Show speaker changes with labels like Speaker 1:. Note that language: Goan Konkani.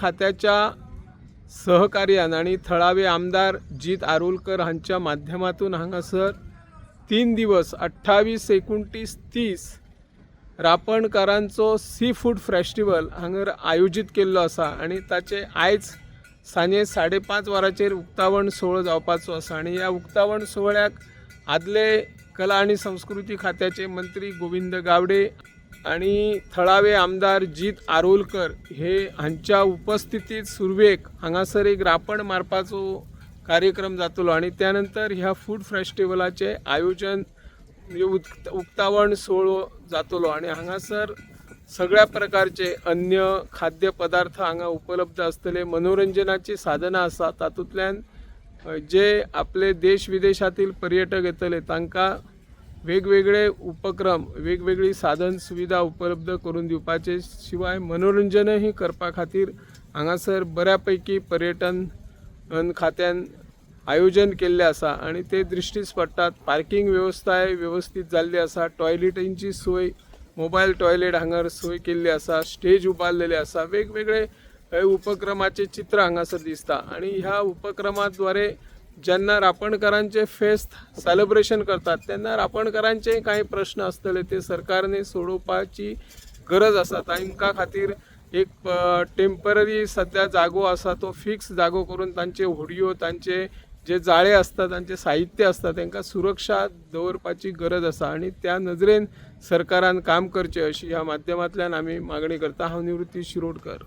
Speaker 1: खात्याच्या सहकार्यान आनी थळावे आमदार जीत आरोलकर हांच्या माध्यमातून हांगासर 3 दिवस 28, 29, 30 रापणकारांचो सी फूड फेस्टिवल हांगर आयोजीत केल्लो आसा आनी ताचे आयज सांजे 5:30 वरांचेर उक्तावण सुवाळो जावपाचो आसा. आनी ह्या उक्तावण सुवाळ्याक आदले कला आनी संस्कृती खात्याचे मंत्री गोविंद गावडे आनी थळावे आमदार जीत आरोलकर हे हांच्या उपस्थितीत सुरवेक हांगासर एक रापण मारपाचो कार्यक्रम जातलो आनी त्यानंतर ह्या फूड फेस्टिवलाचें आयोजन म्हणजे उक्तावण सुवाळो जातलो. आनी हांगासर सगळ्या प्रकारचे अन्य खाद्य पदार्थ हांगा उपलब्ध आसतले, मनोरंजनाची साधनां आसा, तातूंतल्यान जे आपले देश विदेशातील पर्यटक येतले तांकां वेगवेगळे उपक्रम, वेगवेगळी साधन सुविधा उपलब्ध करून दिवपाचे शिवाय मनोरंजनही करपा खातीर हांगासर बऱ्या पैकी पर्यटन खात्यान आयोजन केल्लें आसा आनी ते दृश्टीच पडटात. पार्किंग वेवस्थाय वेवस्थीत जाल्ली आसा, टॉयलेटींची सोय, मोबायल टॉयलेट हांगार सोय केल्ली आसा, स्टेज उबारलेले आसा, वेगवेगळे हे उपक्रमाचे चित्र हांगासर दिसता. आनी ह्या उपक्रमाद्वारे जेन्ना रापणकारांचे फेस्त सेलिब्रेशन करतात तेन्ना रापणकारांचे कांय प्रश्न आसतले ते सरकारने सोडोवपाची गरज आसा. तांकां खातीर एक टेंपररी सद्या जागो आसा तो फिक्स जागो करून तांचे होडयो, तांचे जे जाळे आसता, तांचे साहित्य आसता, तांकां सुरक्षा दवरपाची गरज आसा आनी त्या नजरेन सरकारान काम करचें अशी ह्या माध्यमांतल्यान आमी मागणी करता. हांव निवृत्ती शिरोडकर.